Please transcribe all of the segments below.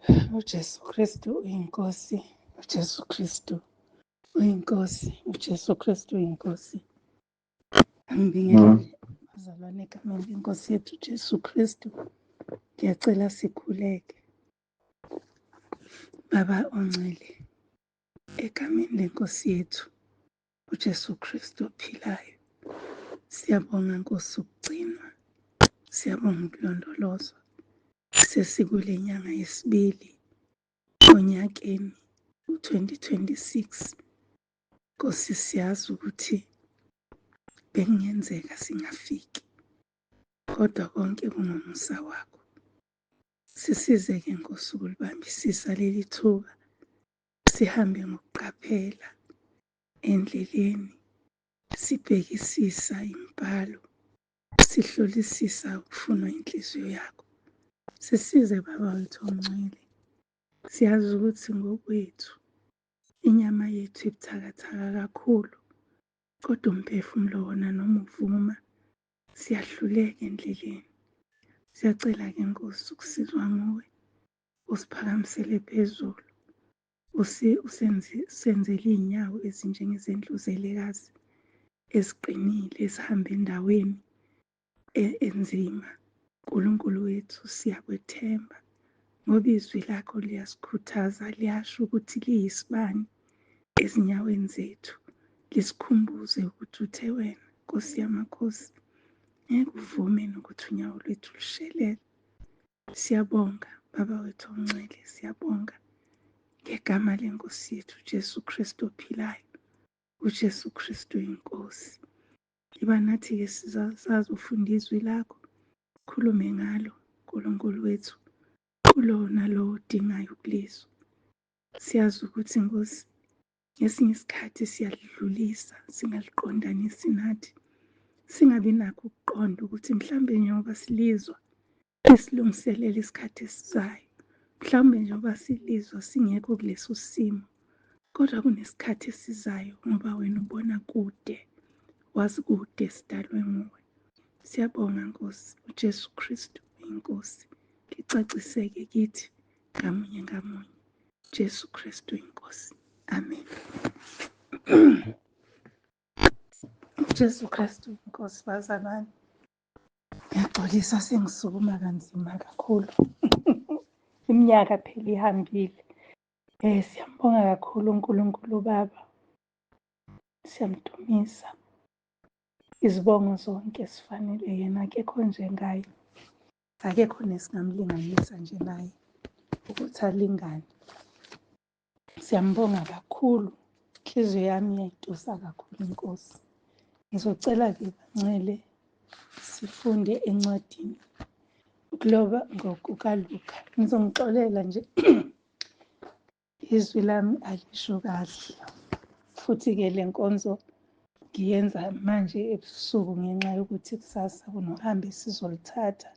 UJesu Kristu uyiNkosi, uJesu Kristu uyiNkosi, uJesu Kristu uyiNkosi. Angibingelele bazalwane egameni lenkosi yethu uJesu Kristu. Ngiyacela sikhuleke. Baba ongcwele, egameni lenkosi yethu uJesu Kristu ophilayo, siyabonga Nkosi ukugcinwa, siyabonga ukulondolozwa. Sesikule nyanga yesibili onyakeni u-2026. Nkosi siyazi ukuthi bekungenzeka singafiki, kodwa konke kungomusa wakho. Sisize-ke Nkosi ukulibambisisa leli thuba, sihambe ngokuqaphela endleleni, sibhekisisa imibhalo, sihlolisisa okufunwa inhliziyo yakho. Sisize Baba wethu ongcwele, siyazi ukuthi ngokwethu inyama yethu ibuthakathaka kakhulu, kodwa umphefumulo wona noma uvuma siyahluleka endleleni. Siyacela-ke Nkosi ukusizwa nguwe, usiphakamisele phezulu, usenzele iy'nyawo ezinjengezendluzelekazi eziqinile ezihamba endaweni enzima. Nkulunkulu wethu siyakwethemba ngoba izwi lakho liyasikhuthaza, liyasho ukuthi liyisibani ezinyaweni zethu, lisikhumbuze ukuthi uthe wena Nkosi yamakhosi ngeke uvume nokuthi unyawo lwethu lushelele. Siyabonga Baba wethu ongcwele, siyabonga ngegama lenkosi yethu uJesu Kristu ophilayo. UJesu Kristu inkosi. Iba nathi-ke sazofunda izwi lakho, khulume ngalo Nkulunkulu wethu kulowo nalowo odingayo ukulizwa. Siyazi ukuthi Nkosi ngesinye isikhathi siyalidlulisa singaliqondanisi nathi, singabi nakho ukuqonda ukuthi mhlawumbe njengoba silizwa esilungiselela isikhathi esizayo, mhlawumbe njengoba silizwa singekho kuleso simo, kodwa kunesikhathi esizayo ngoba wena ubona kude, wazi kude sidalwe nguwe. Siyabonga Nkosi, uJesu Kristu inkosi, licaciseke kithi ngamunye ngamunye. Jesu Kristu inkosi. Amen. Jesu Kristu inkosi bazalwane. Ngiyaxolisa sengisukuma kanzima kakhulu. Iminyaka phela ihambile. Siyambonga kakhulu uNkulunkulu Baba. Siyamdumisa. Izibongo zonke sifanele yena akekho njengaye. Akekho nesingamlinganisa nje naye ukuthi alingane. Siyambonga kakhulu. Inhliziyo yami iyayitusa kakhulu inkosi. Ngizocela-ke bancele sifunde encwadini ukuloba ngokukaLuka. Ngizongixolela nje izwi lami alisho kahle. Futhi-ke le nkonzo ngiyenza manje ebusuku ngenxa yokuthi kusasa kunohambo esizoluthatha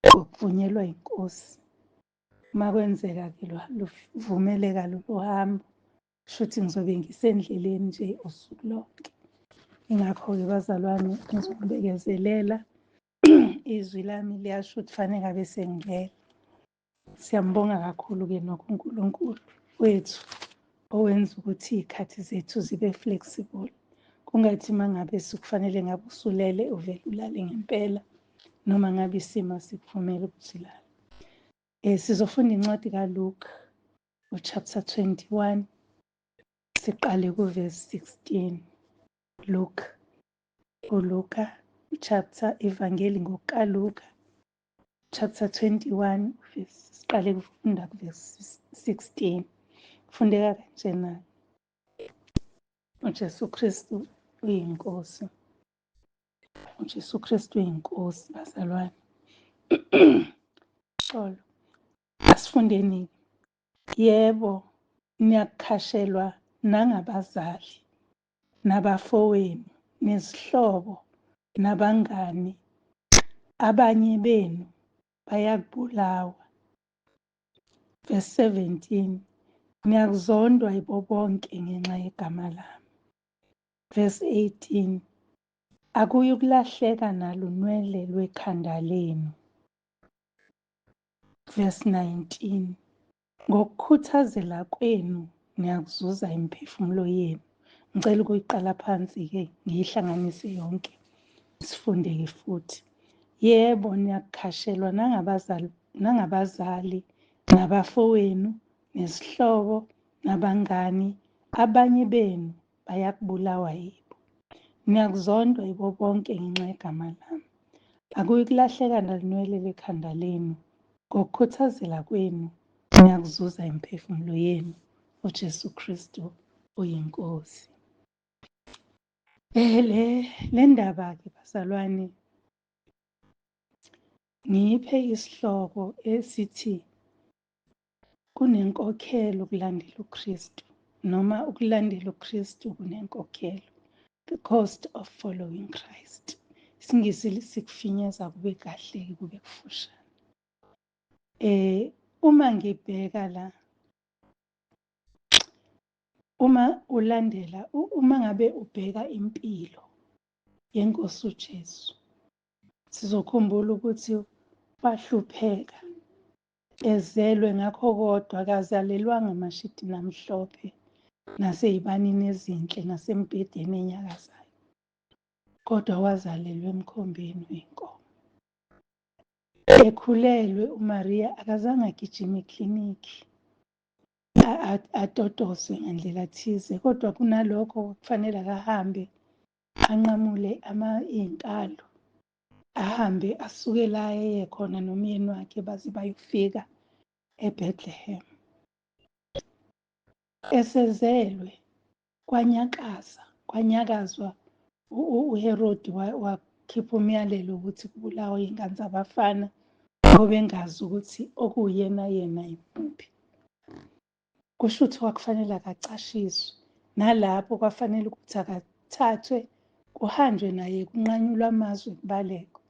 ngokuvunyelwa inkosi. Uma kwenzeka-ke luvumeleka lolu hambo, shuthi ngizobe ngisendleleni nje usuku lonke. Ingakho-ke bazalwane ngizobekezelela izwi lami liyasho ukuthi fanele ngabe sengilele. Siyambonga kakhulu-ke nokho uNkulunkulu wethu owenza ukuthi iy'khathi zethu zibe flexible. Kungathi uma ngabe sekufanele ngabe usulele uvele ulale ngempela noma ngabe isimo asikuvumeli ukuthi ulale. Sizofunda incwadi kaLuke uchapter 21 siqale kuverse 16. Luke, uLuka chapter ivangeli ngokukaLuka chapter 21 verse siqale kufunda kuverse 16. Kufundeka kanjena. uJesu Kristu uyinkosi. uJesu Kristu uyinkosi bazalwane. Xolo. Asifundeni. Yebo, niyakukhashelwa nangabazali nabafowenu nezihlobo nabangani, abanye benu bayakubulawa. Verse 17, niyakuzondwa yibo bonke ngenxa yegama lami. Verse 18, akuyukulahleka nalunwele lwekhanda lenu. Verse 19, Ngokukhuthazela kwenu niyakuzuza imiphefumulo yenu. Ngicela ukuyiqala phansi-ke ngiyihlanganise yonke, sifunde-ke futhi. Yebo, niyakukhashelwa nangabazali, nangabazali, nabafowenu, nezihlobo, nabangani, abanye benu bayakubulawa yibo. Niyakuzondwa yibo bonke ngenxa yegama lami. Akuyikulahleka nalinwele lekhanda lenu. Ngokukhuthazela kwenu niyakuzuza imiphefumulo yenu. UJesu Kristu uyiNkosi. Le ndaba-ke bazalwane ngiyiphe isihloko esithi kunenkokhelo ukulandela uKristu, noma ukulandela uKristu kunenkokhelo, the cost of following Christ. IsiNgisi sikufinyeza kube kahle, kube kufushane. Uma ngibheka la, uma ulandela, uma ngabe ubheka impilo yeNkosi uJesu, sizokhumbula ukuthi wahlupheka ezelwe ngakho, kodwa akazalelwanga emashidini amhlophe nasey'banini ezinhle nasembhedeni enyakazayo, kodwa wazalelwa emkhombeni wenkomo. Ekhulelwe uMaria akazange agijime eklinikhi atotoswe ngandlela thize, kodwa kunalokho kufanele akahambe anqamule iy'nkalo, ahambe asuke la eye khona nomyeni wakhe baze bayofika eBethlehem. Esezelwe kwanyakaza, kwanyakazwa uHerodi wakhipha umyalelo ukuthi kubulawe iy'ngane zabafana ngoba engazi ukuthi okuwuyena yena yimuphi. Kusho ukuthi kwakufanele akacashiswe, nalapho kwafanele ukuthi akathathwe kuhanjwe naye kunqanyulwe amazwe kubalekwe.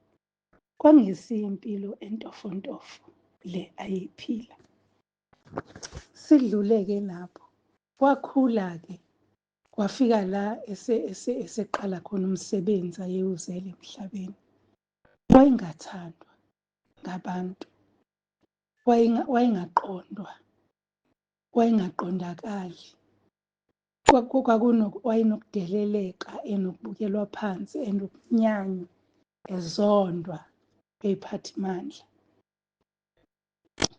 Kwangesiyo impilo entofontofo le ayeyiphila. Sidlule-ke lapho, wakhula-ke kwafika la eseqala khona umsebenzi ayewuzele emhlabeni. Wayengathandwa ngabantu, wayengaqondwa, wayengaqondakali. Wayenokudeleleka, enokubukelwa phansi, enokunyanywa, ezondwa beyiphathimandla,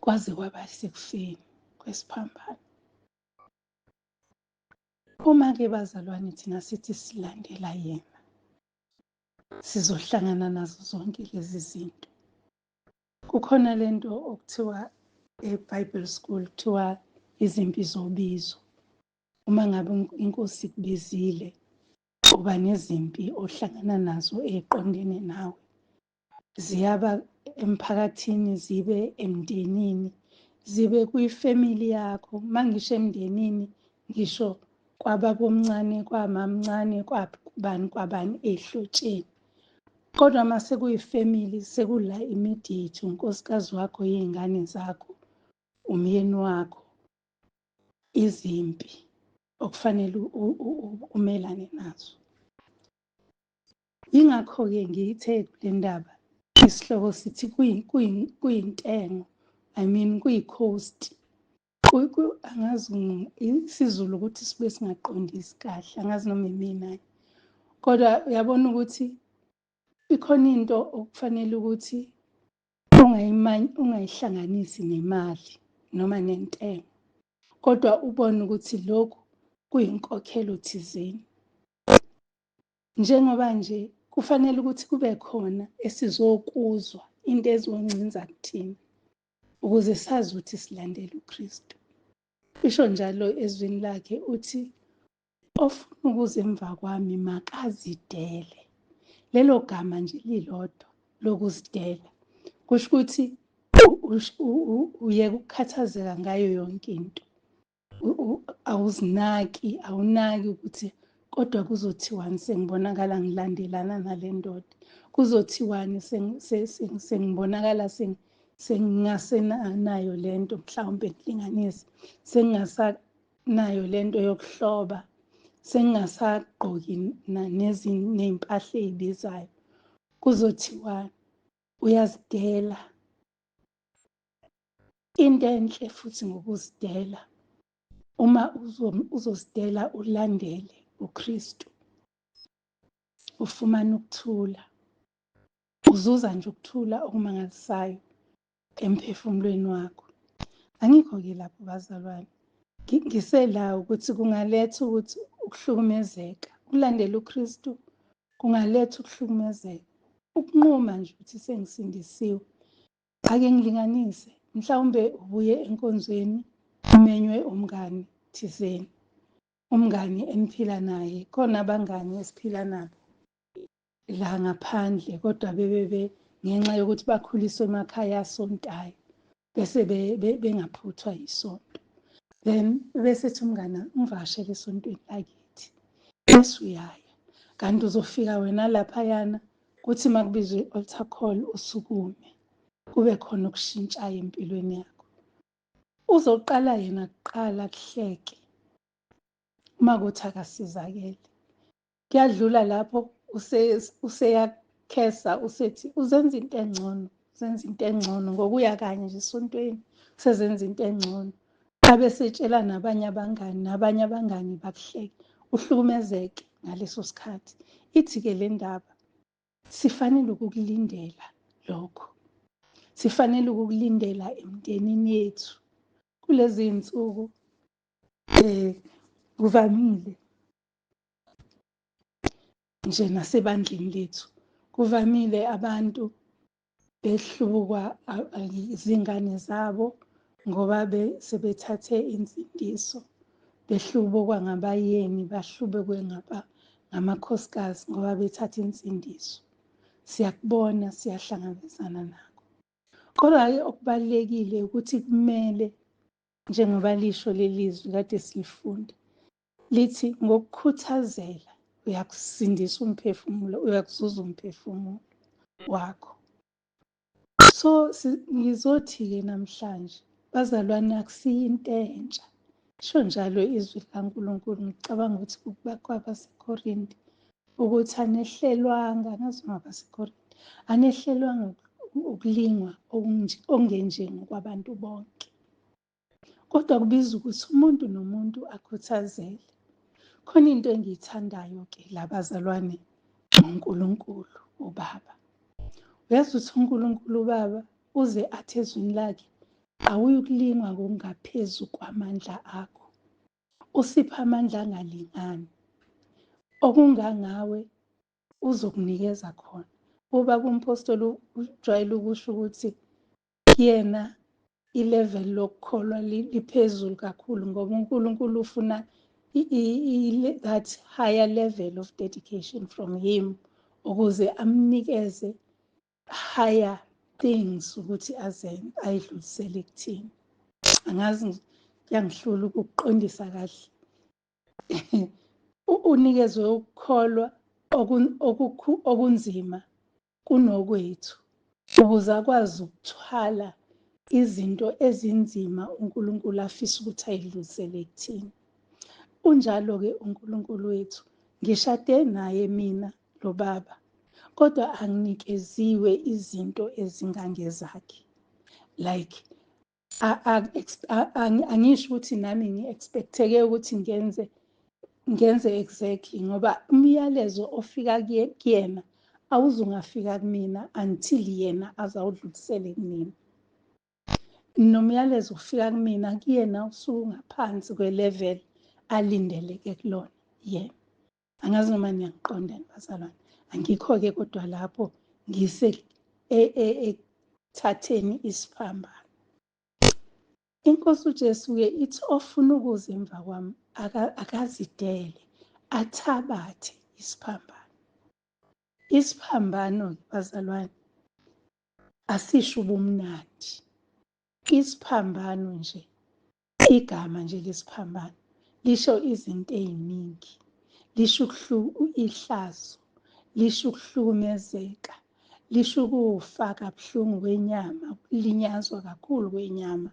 kwaze kwaba sekufeni kwesiphambano. Uma-ke bazalwane thina sithi silandela yena, sizohlangana nazo zonke lezi zinto. Kukhona lento okuthiwa e-Bible School kuthiwa izimpi zobizo. Uma ngabe inkosi ikubizile, uba nezimpi ohlangana nazo eziqondene nawe. Ziyaba emphakathini, zibe emndenini, zibe kwifamily yakho. Uma ngisho emndenini, ngisho kwababomncane, kwamamncane, kwabani kwabani ey'hlotsheni. Kodwa uma sekuyifamily, sekula immediate, unkosikazi wakho, iy'ngane zakho, umyeni wakho, izimpi okufanele umelane nazo. Yingakho-ke ngiyithe kule ndaba isihloko sithi kuyintengo, I mean kuyi-cost. Angazi isiZulu ukuthi sibuye singaqondisi kahle, angazi noma imina, kodwa uyabona ukuthi ikhona into okufanele ukuthi ungayihlanganisi nemali noma nentengo, kodwa ubone ukuthi lokhu kuyinkokhelo thizeni. Njengoba nje kufanele ukuthi kube khona esizokuzwa into ezoncinza kuthina ukuze sazi ukuthi silandela uKristu. Isho njalo ezwini lakhe uthi ofuna ukuza emva kwami makazidele. Lelo gama nje lilodwa lokuzidela kusho ukuthi uyeka ukukhathazeka ngayo yonke into. Awuzinaki, awunaki ukuthi kodwa kuzothiwani sengibonakala ngilandelana nale ndoda, kuzothiwani sengibonakala sengingasenayo lento, mhlawumbe ngilinganise, sengingasanayo lento yokuhloba, sengingasagqoki ney'mpahla ey'bizayo, kuzothiwani? Uyazidela. Into enhle futhi ngokuzidela, uma uzozidela ulandele uKristu, ufumana ukuthula, uzuza nje ukuthula okumangalisayo emphefumulweni wakho. Angikho-ke lapho bazalwane, ngisela ukuthi kungaletha ukuthi ukuhlukumezeka, ukulandela uKristu kungaletha ukuhlukumezeka, ukunquma nje ukuthi sengisindisiwe. Ake ngilinganise, mhlawumbe ubuye enkonzweni umenywe umngani thizeni, umngani eniphila naye, khona abangani esiphila nabo la ngaphandle kodwa bebebe ngenxa yokuthi bakhuliswe emakhaya asontayo bese bengaphuthwa yisonto. Then bese ethi umngani ungivakashele esontweni lakithi, bese uyaya, kanti uzofika wena laphayana kuthi uma kubizwa i-altar call usukume, kube khona okushintshayo empilweni yakho. Uzoqala yena kuqala kuhleke uma kuthi akasizakele, kuyadlula lapho useyakhesa, usethi uzenza into engcono, uzenza into engcono ngokuya kanye nje esontweni, usezenza into engcono, abesetshela nabanye abangani, nabanye abangani bakuhleke, uhlukumezeke ngaleso sikhathi. Ithi-ke le ndaba, sifanele ukukulindela lokho, sifanele ukukulindela emndenini yethu. Kulezi zinsuku kuvamile nje nasebandleni lethu, kuvamile abantu behlubukwa izingane zabo ngoba sebethathe insindiso, behlubukwa ngabayeni, bahlubukwe ngamakhosikazi ngoba bethathe insindiso. Siyakubona, siyahlangabezana nakho. Kodwa-ke okubalulekile ukuthi kumele, njengoba lisho leli zwi kade silifunda, lithi ngokukhuthazela uyakusindisa umphefumulo, uyakuzuza umphefumulo wakho. So ngizothi-ke namhlanje bazalwane, akusiyo into entsha, lisho njalo izwi likaNkulunkulu. Ngicabanga ukuthi kwabaseKorinte ukuthi anehlelwanga, angazi noma abaseKorinte, anehlelwanga ukulingwa okungenjengokwabantu bonke, kodwa kubiza ukuthi umuntu nomuntu akhuthazele. Khona into engiyithandayo-ke la bazalwane ngoNkulunkulu uBaba. Uyazi ukuthi uNkulunkulu uBaba uze athi ezwini lakhe, awuyikulingwa ngokungaphezu kwamandla akho. Usipha amandla angalingani, okungangawe uzokunikeza khona. Ubaba umpostoli ujwayele ukusho ukuthi yena i-level lokukholwa liphezulu kakhulu, ngoba uNkulunkulu ufuna that higher level of dedication from him ukuze amnikeze higher things ukuthi azenze, ayidlulisele kuthina. Angazi, kuyangihlula ukuqondisa kahle. Unikezwe ukukholwa okunzima kunokwethu ukuze akwazi ukuthwala izinto ezinzima uNkulunkulu afisa ukuthi ayidlulisele kuthina. Unjalo-ke uNkulunkulu wethu. Ngishade naye mina lo baba, kodwa anginikeziwe izinto ezingangezakhe. Like angisho ukuthi nami ngi-expect-eke ukuthi ngenze exactly, ngoba umyalezo ofika kuyena awuzungafika kumina until yena azawudlulisele kumina. Nomyalezo ufika kumina kuyena usuke ungaphansi kwe-level alindeleke kulona yena. Angazi noma niyangiqonda bazalwane. Angikho-ke kodwa lapho ngise ekuthatheni isiphambano. Inkosi uJesu-ke ithi ofuna ukuza emva kwami akazidele, athabathe isiphambano. Isiphambano-ke bazalwane asisho ubumnandi. Isiphambano nje, igama nje lesiphambano lisho izinto eziningi, lisho ihlazo, lisho ukuhlukumezeka, lisho ukufa kabuhlungu kwenyama, ukulinyazwa kakhulu kwenyama,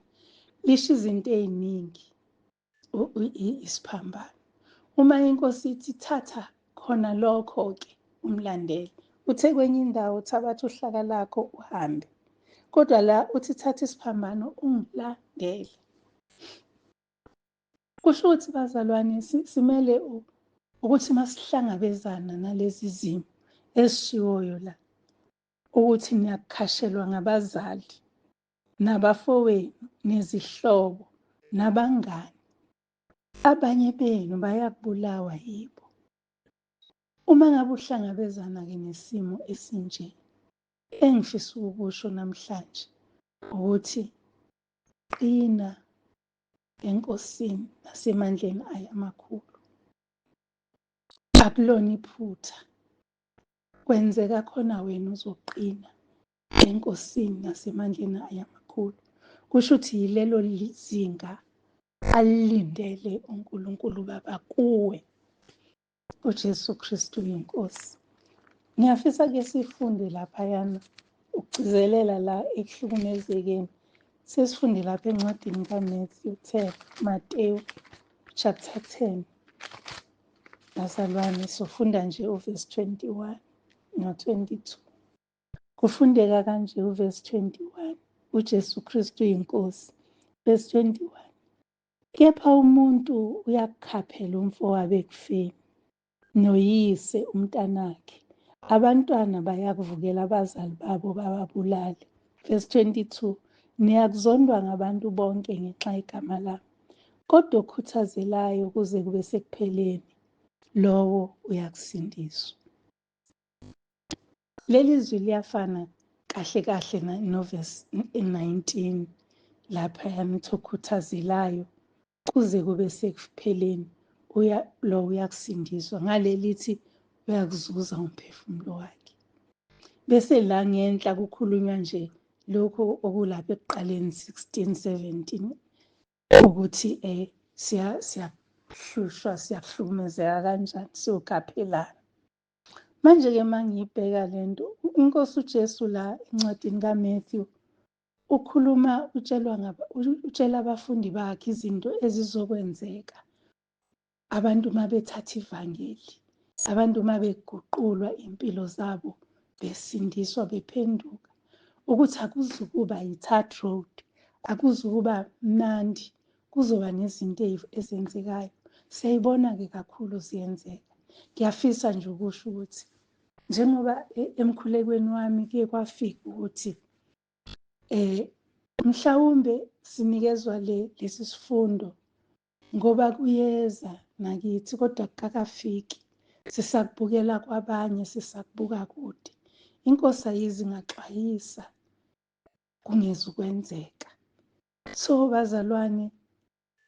lisho izinto eziningi isiphambano. Uma inkosi ithi thatha khona lokho-ke umlandele, uthe kwenye indawo thabatha uhlaka lakho uhambe. Kodwa la uthi thatha isiphambano ungilandele. Kusho ukuthi bazalwane simele ukuthi masihlangabezana nalezi zimo ezishiwoyo la ukuthi niyakukhashelwa ngabazali nabafowenu nezihlobo nabangani abanye benu bayakubulawa yibo. Uma ngabe uhlangabezana-ke nesimo esinje, engifisa ukukusho namhlanje ukuthi qina eNkosini nasemandleni ayo amakhulu. Akulona iphutha, kwenzeka khona wena uzoqina eNkosini nasemandleni ayo amakhulu. Kusho ukuthi yilelo zinga alilindele uNkulunkulu Baba kuwe. UJesu Kristu uyiNkosi. Ngiyafisa ke sifunde laphayana ukugcizelela la ekuhlukumezekeni. Sesifunde lapha encwadini kaMatthew 10, Mateyu chapter 10. Bazalwane sofunda nje uvesi 21 no-22. Kufundeka kanje uvesi 21, uJesu Kristu uyiNkosi. Verse 21. Kepha umuntu uyakukhaphela umfowabo ekufeni, noyise umntanakhe. Abantwana bayakuvukela abazali babo bababulale. Verse 22, Niyakuzondwa ngabantu bonke ngenxa yegama lami, kodwa okhuthazelayo kuze kube sekupheleni, lowo uyakusindiswa. Leli zwi liyafana kahle kahle novesi 19 laphayana uthi okhuthazelayo kuze kube sekupheleni uya lo uyakusindiswa ngalelithi uyakuzuza umphefumulo wakhe. Bese la ngenhla kukhulunywa nje lokhu okulapha ekuqaleni 16 17 ukuthi siyahlushwa siyahlukumezeka kanjani siyokaphelana. Manje-ke uma ngiyibheka le nto, iNkosi uJesu la encwadini kaMatthew ukhuluma utshelwa utshela abafundi bakhe izinto ezizokwenzeka abantu uma bethatha ivangeli, abantu uma beguqulwa impilo zabo besindiswa bephenduka, ukuthi akuzukuba yi-tar road, akuzukuba mnandi, kuzoba nezinto ezenzekayo. Siyayibona-ke kakhulu ziyenzeka. Ngiyafisa nje ukusho ukuthi njengoba emkhulekweni wami kuye kwafika ukuthi mhlawumbe sinikezwa le lesi sifundo ngoba kuyeza nakithi kodwa kukakafiki sisakubukela kwabanye sisakubuka kude. Inkosi ayizi ngaxwayisa kungezukwenzeka. So bazalwane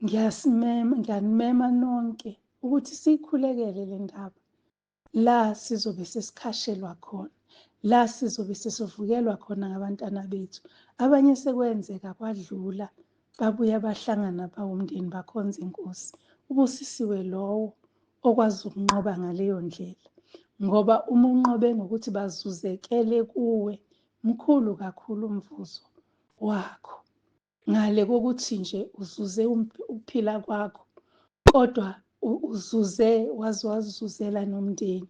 ngiyasimema ngiyanimema nonke ukuthi siyikhulekele le ndaba la sizobe sesikhashelwa khona la sizobe sesivukelwa khona ngabantwana bethu abanye sekwenzeka kwadlula babuya bahlangana bawumndeni bakhonza inkosi ubusisiwe lowo okwazi ukunqoba ngaleyo ndlela ngoba uma unqobe ngokuthi bazuzekele kuwe mkhulu kakhulu umvuzo wakho ngale kokuthi nje uzuze ukuphila kwakho kodwa uzuze waze wazuzela nomndeni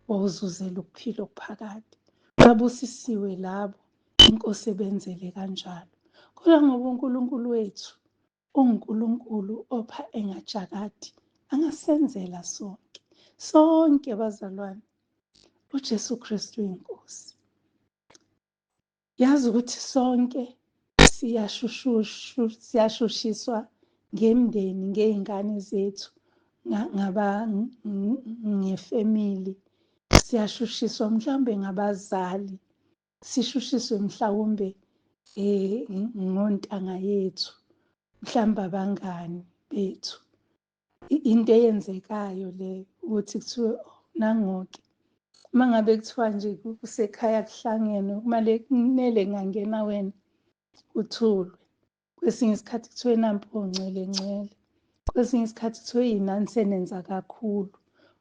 wawuzuzela ukuphila okuphakade. Babusisiwe labo iNkosi ebenzele kanjalo. Kodwa ngoba uNkulunkulu wethu unguNkulunkulu opha engajakadi, angasenzela sonke. Sonke bazalwane, uJesu Kristu uyiNkosi. Yazi ukuthi sonke siyashushiswa ngemndeni, ngey'ngane zethu, ngaba ngefamily. Siyashushiswa mhlawumbe ngabazali, sishushiswe mhlawumbe ngontanga yethu, mhlawumbe abangani bethu. Into eyenzekayo le ukuthi kuthiwe oh, nangoke uma ngabe kuthiwa nje kusekhaya kuhlangenwe kumele kumele ngangena wena kuthulwe kwesinye isikhathi kuthiwe nampo ngcwele ngcwele kwesinye isikhathi kuthiwe yinani senenza kakhulu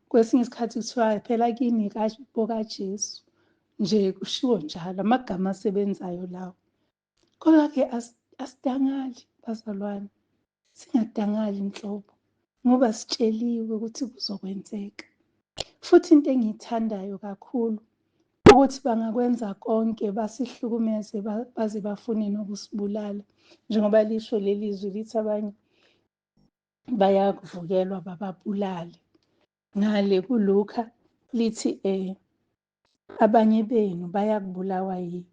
kwesinye isikhathi kuthiwa phela kini bokaJesu nje kushiwo njalo amagama asebenzayo lawo. Kodwa-ke asidangali bazalwane, singadangali nhlobo ngoba sitsheliwe ukuthi kuzokwenzeka. Futhi into engiyithandayo kakhulu Ukuthi bangakwenza konke basihlukumeze baze bafune nokusibulala, njengoba lisho leli zwi lithi abanye bayakuvukelwa bababulale. Ngale kuLuka lithi abanye benu bayakubulawa yibo.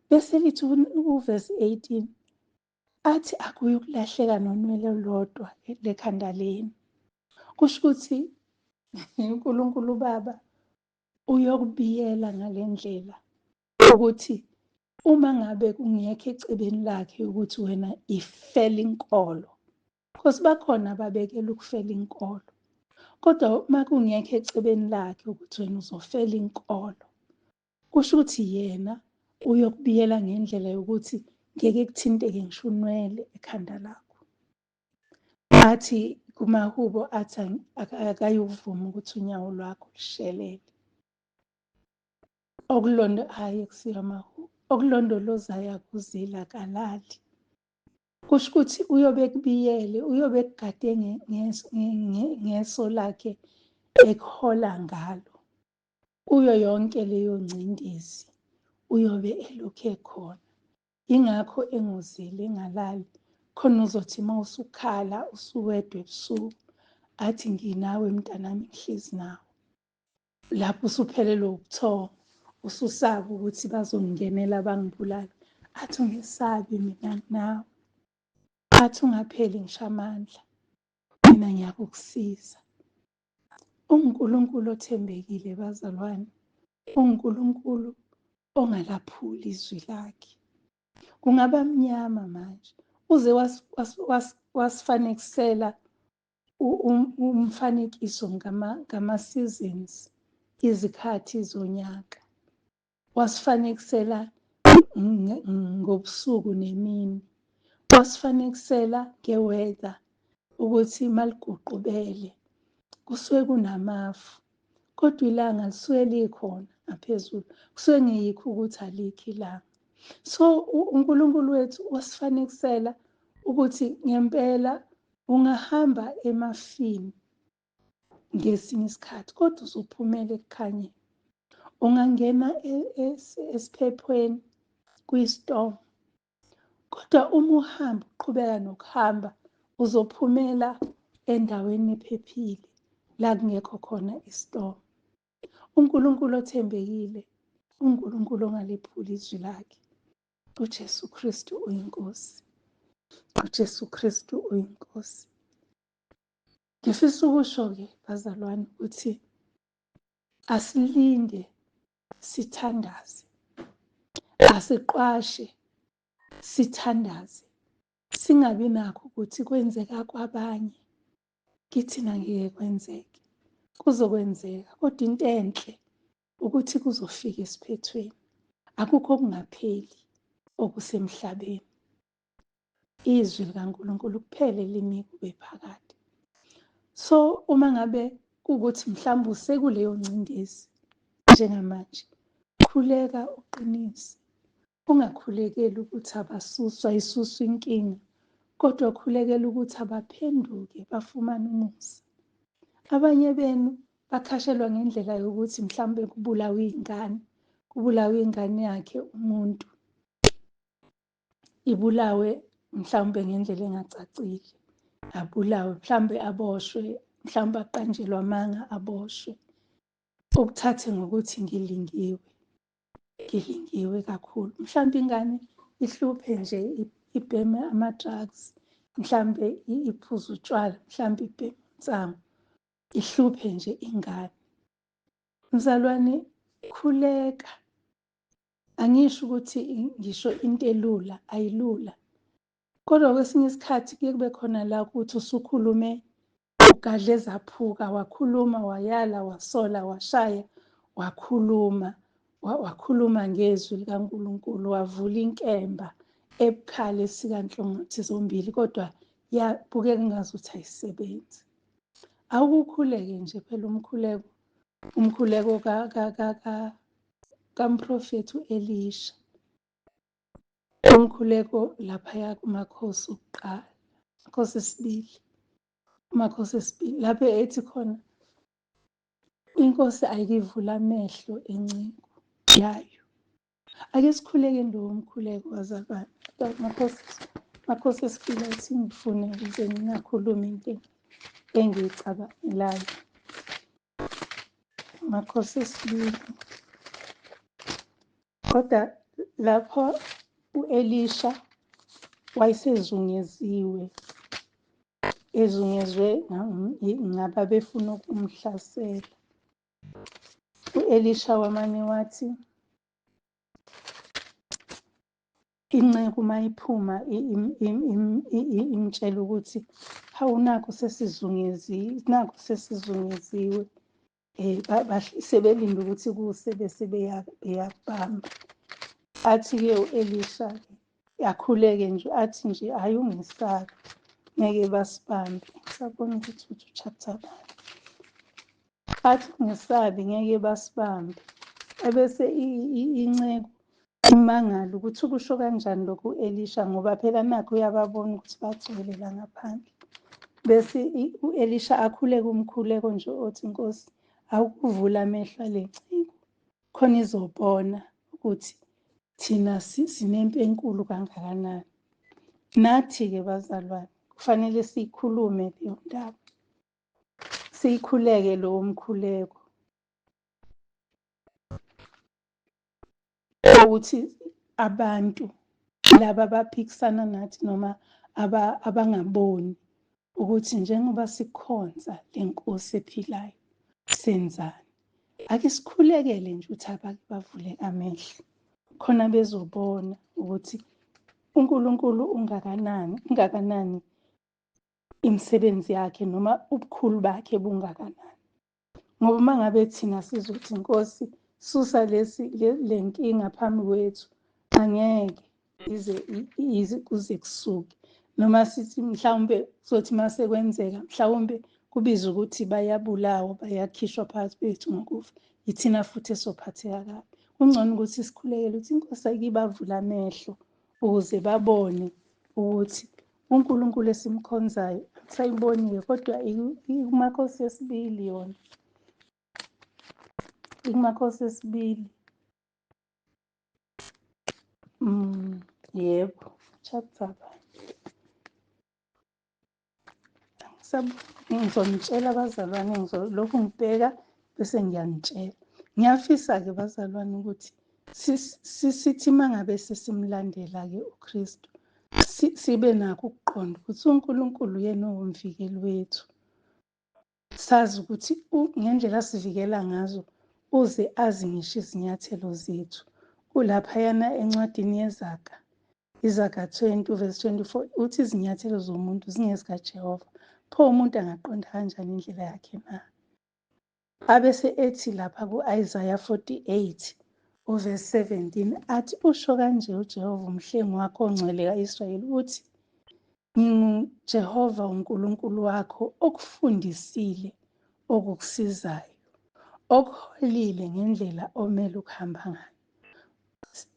Bese lithi kuvesi 18 athi akuyukulahleka nonwele olulodwa lekhanda lenu. Kusho ukuthi uNkulunkulu uBaba uyokubiyela ngale ndlela ukuthi uma ngabe kungekho ecebeni lakhe ukuthi wena ifele inkolo, because bakhona ababekela ukufela inkolo, kodwa uma kungekho ecebeni lakhe ukuthi wena uzofela inkolo, kusho ukuthi yena uyokubiyela ngendlela yokuthi ngeke kuthinteke ngisho unwele ekhanda lakho. Athi kumahubo athi akayuvuma ukuthi unyawo lwakho lushelele. Okulondo hhayi akusiyo amahubo, okulondolozayo akuzila akalali. Kusho ukuthi uyobe ekubiyele, uyobe ekugade ngeso lakhe ekuhola ngalo. Kuyo yonke leyo ngcindezi uyobe elokhu ekhona. Yingakho engozile engalali, khona uzothi uma usukhala usuwedwa ebusuku athi nginawe mntanami ngihlezi nawe. Lapho usuphelelwe ubuthongo, ususaba ukuthi bazongingenela bangibulale, athi ungesabi mina nginawe. Athi ungapheli ngisho amandla, mina ngiyakukusiza. UnguNkulunkulu othembekile bazalwane, uNkulunkulu ongalaphuli izwi lakhe. Kungaba mnyama manje, uze wasifanekisela umfanekiso ngama-seasons, izikhathi zonyaka. Wasifanekisela ngobusuku nemini. Wasifanekisela nge-weather ukuthi maliguqubele kusuke kunamafu, kodwa ilanga lisuke likhona ngaphezulu, kusuke ngeyikho ukuthi alikho ilanga. So uNkulunkulu wethu wasifanekisela ukuthi ngempela ungahamba emafini ngesinye isikhathi, kodwa uzophumela ekukhanyeni. Ungangena esiphephweni kwi-storm, kodwa uma uhamba uqhubeka nokuhamba uzophumela endaweni ephephile la kungekho khona i-storm. UNkulunkulu othembekile, uNkulunkulu ongalephuli izwi lakhe. UJesu Kristu uyiNkosi. UJesu Kristu uyiNkosi. Ngifisa ukusho-ke bazalwane ukuthi asilinde sithandaze, asiqwashe sithandaze, singabi nakho ukuthi kwenzeka kwabanye kithina ngeke kwenzeke. Kuzokwenzeka, kodwa into enhle ukuthi kuzofika esiphethweni. Akukho okungapheli okusemhlabeni. Izwi likaNkulunkulu kuphela elimi kube phakade. So uma ngabe kuwukuthi mhlawumbe usekuleyo ngcindezi njengamanje, khuleka uqinise. Ungakhulekeli ukuthi abasuswa isuswe inkinga, kodwa khulekela ukuthi abaphenduke bafumane umusa. Abanye benu bakhashelwa ngendlela yokuthi mhlawumbe kubulawe iy'ngane, kubulawe ingane yakhe umuntu, ibulawe mhlawumbe ngendlela engacacile, abulawe mhlawumbe aboshwe, mhlawumbe aqanjelwe amanga aboshwe. Ukuthathe ngokuthi ngilingiwe, ngilingiwe kakhulu. Mhlawumbe ingane ihluphe nje ibheme ama-drugs, mhlawumbe iphuze utshwala, mhlawumbe ibheme insangu, ihluphe nje ingane. Mzalwane, khuleka. Angisho ukuthi ngisho into elula, ayilula. Kodwa kwesinye isikhathi kuye kube khona la ukuthi usukhulume ugadle zaphuka, wakhuluma, wayala, wasola, washaya, wakhuluma, wakhuluma ngezwi likaNkulunkulu, wavula inkemba ebukhali esika nhlangothi zombili, kodwa yabukeka ngazuthi ayisebenzi. Awukukhuleke nje phela umkhuleko, umkhuleko kamprofethi u-Elisha. Umkhuleko laphaya kumakhosi okuqala, makhosi esibili, kumakhosi esibili lapho ethi khona inkosi ayikivula amehlo enceku. yayo. Ake sikhuleke lowo mkhuleko bazalwane. Makhosi, Makhosi esifile ukuthi ngifune ukuze ngingakhulumi into engiyicabangelayo. Makhosi esibili. Kodwa lapho u-Elisha wayesezungeziwe, ezungezwe ngababefuna ukumhlasela. U-Elisha wamane wathi, inceku uma iphuma imtshela ukuthi hawu nakhu sesizungeziwe, nakhu sesizungeziwe. Sebelinde ukuthi kuse bese beyakubamba. Athi-ke u-Elisha-ke akhuleke nje athi nje hhayi ungesabi ngeke basibambe. Ngisabona ukuthi uthi u-chapter bani. Athi ungesabi ngeke basibambe. Ebese inceku imangala ukuthi ukusho kanjani lokhu u-Elisha ngoba phela nakhu uyababona ukuthi bagcwele la ngaphandle. Bese u-Elisha akhuleke umkhuleko nje othi Nkosi awukuvula amehlo ale nceku khona izobona ukuthi thina sinempi enkulu kangakanani. Nathi-ke bazalwane kufanele siyikhulume leyo ndaba, siyikhuleke lowo mkhuleko ukuthi abantu laba abaphikisana nathi noma abangaboni ukuthi njengoba sikhonza le Nkosi ephilayo senzani. Ake sikhulekele nje ukuthi abake bavule amehlo khona bezobona ukuthi uNkulunkulu ungakanani, ungakanani imisebenzi yakhe noma ubukhulu bakhe bungakanani. Ngoba uma ngabe thina sizothi Nkosi susa lesi le nkinga phambi kwethu, angeke ize ize kuze kusuke. Noma sithi mhlawumbe kuzothi uma sekwenzeka mhlawumbe kubiza ukuthi bayabulawa, bayakhishwa phakathi kwethu ngokufa, yithina futhi esophatheka kabi. Kungcono ukuthi sikhulekele ukuthi iNkosi ake ibavule amehlo ukuze babone ukuthi uNkulunkulu esimkhonzayo angisayiboni-ke kodwa ikuMakhosi yesibili yona, ikuMakhosi yesibili. Yebo, chapter bani? Ngizonitshela bazalwane, ngizolokhu ngibheka bese ngiyanitshela. Ngiyafisa-ke bazalwane ukuthi sithi uma ngabe sesimlandela-ke uKristu sibe nakho ukuqonda ukuthi uNkulunkulu uyena owumvikeli wethu. Sazi ukuthi ngendlela asivikela ngazo uze azi ngisho izinyathelo zethu. Kulaphayana encwadini yeZaga, Izaga 20 verse 24 uthi izinyathelo zomuntu zingezikaJehova. Pho umuntu angaqonda kanjani indlela yakhe na? Abese ethi lapha ku-Isaya 48 uverse 17 athi usho kanje uJehova umhlengi wakho ongcwele ka-Israyeli uthi nginguJehova uNkulunkulu wakho okufundisile okukusizayo okuholile ngendlela omele ukuhamba ngayo.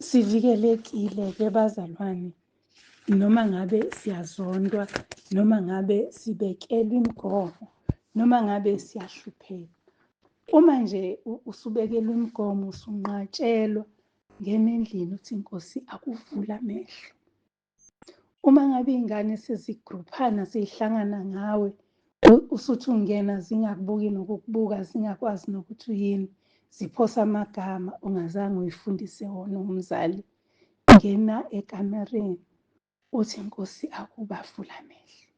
Sivikelekile-ke bazalwane noma ngabe siyazondwa, noma ngabe sibekelwa imigomo, noma ngabe siyahlupheka. Uma nje usubekelwa imigomo, usunqatshelwa, ngena endlini uthi Nkosi akuvule amehlo. Uma ngabe iy'ngane sezigruphana sey'hlangana ngawe, usuthi ungena zingakubuki nokukubuka, zingakwazi nokuthi uyini, ziphosa amagama ongazange uyifundise wona umzali. Ngena ekamereni uthi Nkosi akubavule amehlo.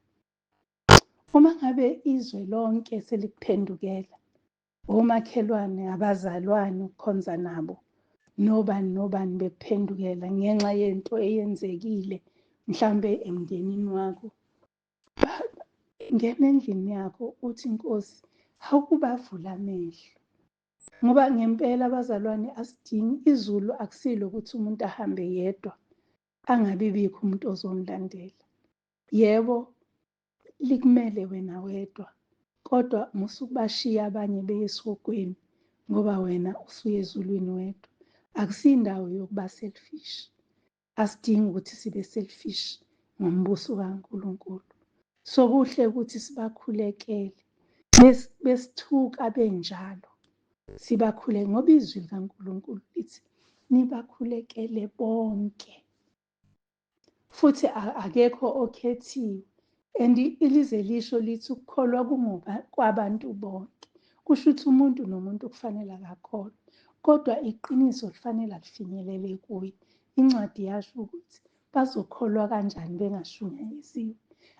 Uma ngabe izwe lonke selikuphendukela, omakhelwane, abazalwane ukukhonza nabo, nobani nobani bekuphendukela ngenxa yento eyenzekile mhlambe emndenini wakho, ngena endlini yakho uthi Nkosi awukubavule amehlo. Ngoba ngempela abazalwane asidingi izulu, akusilo ukuthi umuntu ahambe yedwa angabi bikho umuntu ozomlandela. Yebo, likumele wena wedwa, kodwa musukubashiya abanye beye esihogweni ngoba wena usuye ezulwini wedwa. Akusindawo yokuba selfish. Asidingi ukuthi sibe selfish ngombuso kaNkulunkulu. So kuhle ukuthi sibakhulekele besithuka benjalo. Sibakhule ngoba izwi likaNkulunkulu lithi nibakhulekele bonke. Futhi akekho okhethiwe. And ilize lisho lithi ukukholwa kungoba kwabantu bonke. Kusho ukuthi umuntu nomuntu kufanele akakholwe. Kodwa iqiniso lifanele alifinyelele kuye. Incwadi yasho ukuthi bazokholwa kanjani bengashunyayisiwe.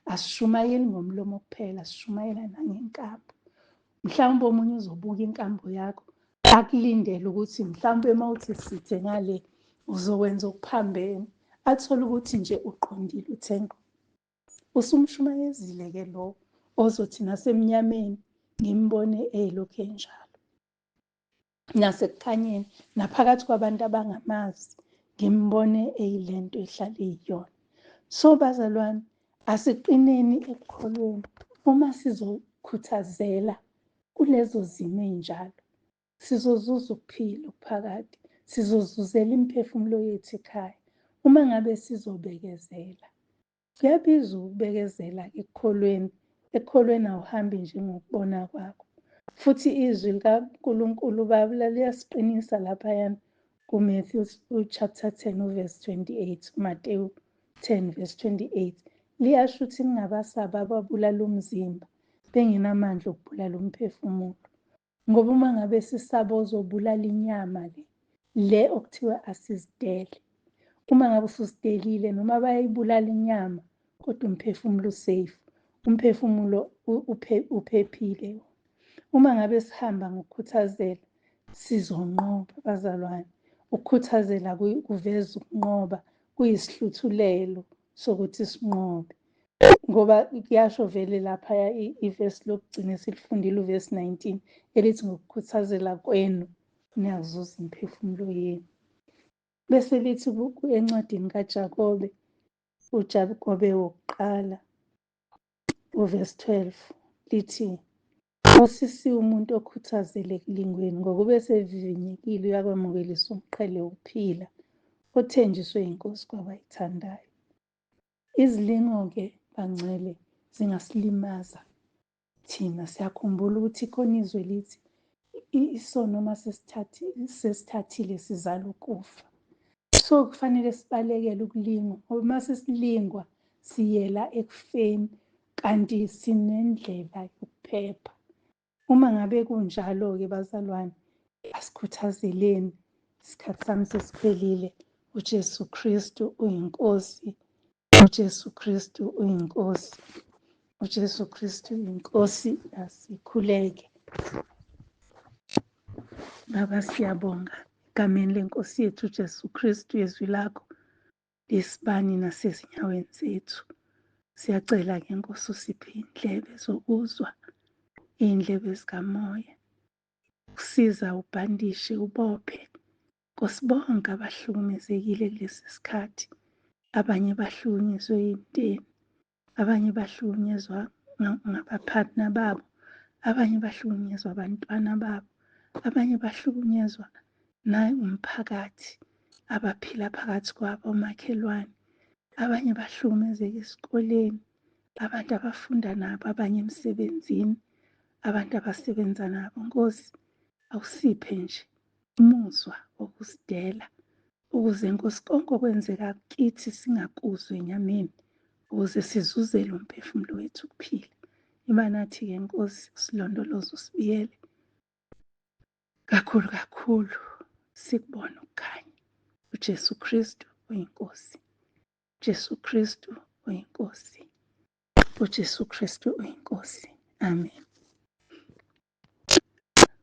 Asishumayeli ngomlomo kuphela, sishumayela nangenkambo. Mhlawumbe omunye uzobuka inkambo yakho akulindele ukuthi mhlawumbe uma uthi sithe ngale uzokwenza okuphambene, athole ukuthi nje uqondile uthe ngqo. Usumshumayezile-ke lo ozothi nasemnyameni ngimbone eyilokhu enjalo. Nasekukhanyeni naphakathi kwabantu abangamazi ngimbone eyilento ehlale iyona. So bazalwane, asiqineni ekukholweni uma sizokhuthazela kulezo zimo ey'njalo. Sizozuza ukuphila okuphakade, sizozuzela imiphefumulo yethu ekhaya uma ngabe sizobekezela. Kuyabiza ukubekezela ekukholweni. Ekukholweni awuhambi njengokubona kwakho. Futhi izwi likaNkulunkulu Baba liyasiqinisa laphayana kuMatthew chapter 10 uverse 28, uMateyu 10 verse 28. Liyasho ukuthi ningabasabi ababulala umzimba bengenamandla okubulala umphefumulo. Ngoba uma ngabe sisaba ozobulala inyama le okuthiwa asizidele. Uma ngabe usuzidelile noma bayayibulala inyama kodwa umphefumulo usafe, umphefumulo uphephile. Uma ngabe sihamba ngokukhuthazela sizonqoba bazalwane. Ukukhuthazela kuveza ukunqoba, kuyisihluthulelo sokuthi sinqobe. Ngoba kuyasho vele laphaya ivesi lokugcina esilifundile uvesi 19 elithi ngokukhuthazela kwenu niyazuza imiphefumulo yenu. Bese lithi encwadini kaJakobe, uJakobe wokuqala uvesi 12 lithi usisiwe umuntu okhuthazele ekulingweni ngokuba esevivinyekile uyakwamukelisa umqhele wokuphila othenjiswe inkosi kwabayithandayo. Izilingo-ke bangcwele zingasilimaza thina. Siyakhumbula ukuthi khona izwe lithi isono uma sesithathile sizala ukufa. So kufanele sibalekele ukulingwa ngoba uma sesilingwa siyela ekufeni kanti sinendlela yokuphepha. Uma ngabe kunjalo-ke bazalwane, asikhuthazeleni. Isikhathi sami sesiphelile. uJesu Kristu uyiNkosi. uJesu Kristu uyiNkosi. uJesu Kristu uyiNkosi. Asikhuleke. Baba, siyabonga egameni lenkosi yethu uJesu Kristu, izwi lakho lisibani nasezinyaweni zethu. Siyacela-ke Nkosi usiphe iy'ndlebe zokuzwa, iy'ndlebe zikamoya. Usiza ubhandishe ubophe Nkosi bonke abahlukumezekile kulesi sikhathi. Abanye bahlukunyezwe yimindeni, abanye bahlukunyezwa ngabaphathna babo, abanye bahlukunyezwa abantwana babo, abanye bahlukunyezwa umphakathi abaphila phakathi kwabo, omakhelwane, abanye bahlukumezeka esikoleni, abantu abafunda nabo, abanye emsebenzini, abantu abasebenza nabo. Nkosi, awusiphe nje umuzwa wokusidela ukuze Nkosi konke okwenzeka kithi singakuzwa enyameni, ukuze sizuzele umphefumulo wethu ukuphila. Iba nathi-ke Nkosi, usilondoloze usibiyele kakhulu kakhulu, sikubone ukukhanya. uJesu Kristu uyiNkosi. Jesu Kristu uyiNkosi. uJesu Kristu uyiNkosi. Amen.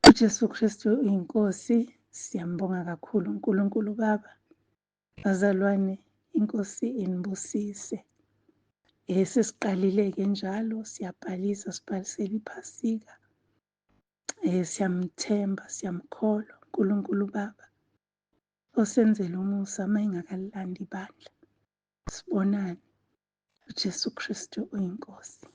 uJesu Kristu uyiNkosi. Siyambonga kakhulu uNkulunkulu Baba. Bazalwane, iNkosi inibusise. Sesiqalile-ke njalo siyabhalisa, sibhalisela iPhasika. Siyamthemba, siyamkholwa uNkulunkulu Baba osenzela umusa uma engakalilandi ibandla. Sibonane. uJesu Kristu uyiNkosi.